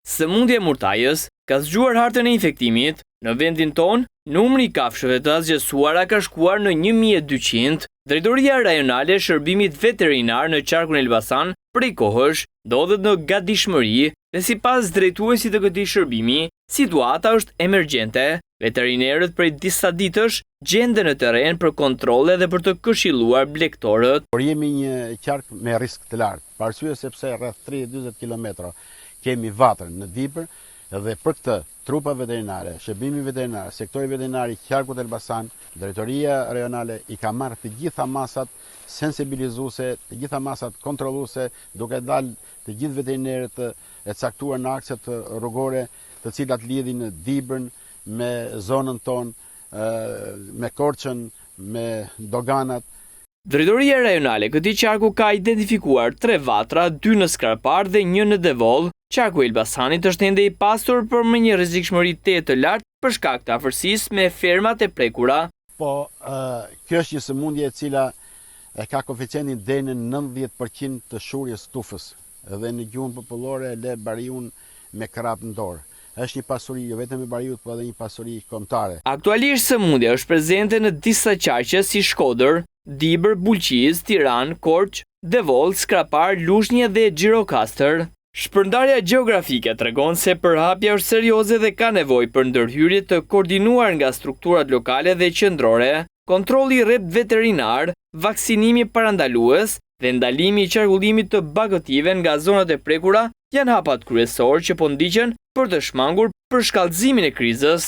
Sëmundja e murtajës ka zgjuar hartën e infektimit. Në vendin tonë, numri i kafshëve të asgjësuara ka shkuar në 1200. Drejtoria Rajonale e Shërbimit Veterinar në qarkun Elbasan prej kohësh ndodhet në gatishmëri dhe sipas drejtuesit të këtij shërbimi, situata është emergjente. Veterinerët prej disa ditësh gjenden në terren për kontrolle dhe për të këshilluar blegtorët. Por jemi një qark me risk të lartë, për arsye sepse rreth 30-40 kilometra kemi vatrën në Dibër dhe për këtë trupa veterinare, shërbimi veterinar, sektori veterinar i qarkut Elbasan, drejtoria rajonale i ka marrë të gjitha masat sensibilizuese, të gjitha masat kontrolluese, duke dalë të gjithë veterinerët e caktuar në akset rrugore, të cilat lidhin Dibrën me zonën tonë, me Korçën, me doganat. Drejtoria Rajonale e këtij qarku ka identifikuar tre vatra, dy në Skrapar dhe një në Devoll. Qarku i Elbasanit është ende i pasur, por me një rrezikshmëri tejet të lartë për shkak të afërsisë me fermat e prekura. Po, kjo është një sëmundje e cila e ka koeficientin deri në 90% të shurjes tufës dhe në gjuhën popullore e le bariun me krrapë në dorë. Është një pasuri jo vetëm e bariut, por edhe një pasuri kombëtare. Aktualisht sëmundja është prezente në disa qarqe si Shkodër, Dibër, Bulqizë, Tiranë, Korçë, Devoll, Skrapar, Lushnje dhe Gjirokastër. Shpërndarja gjeografike tregon se përhapja është serioze dhe ka nevojë për ndërhyrje të koordinuar nga strukturat lokale dhe qendrore, kontrolli i rreptë veterinar, vaksinimi parandalues dhe ndalimi i qarkullimit të bagëtive nga zonat e prekura janë hapat kryesorë që po ndiqen për të shmangur përshkallëzimin e krizës.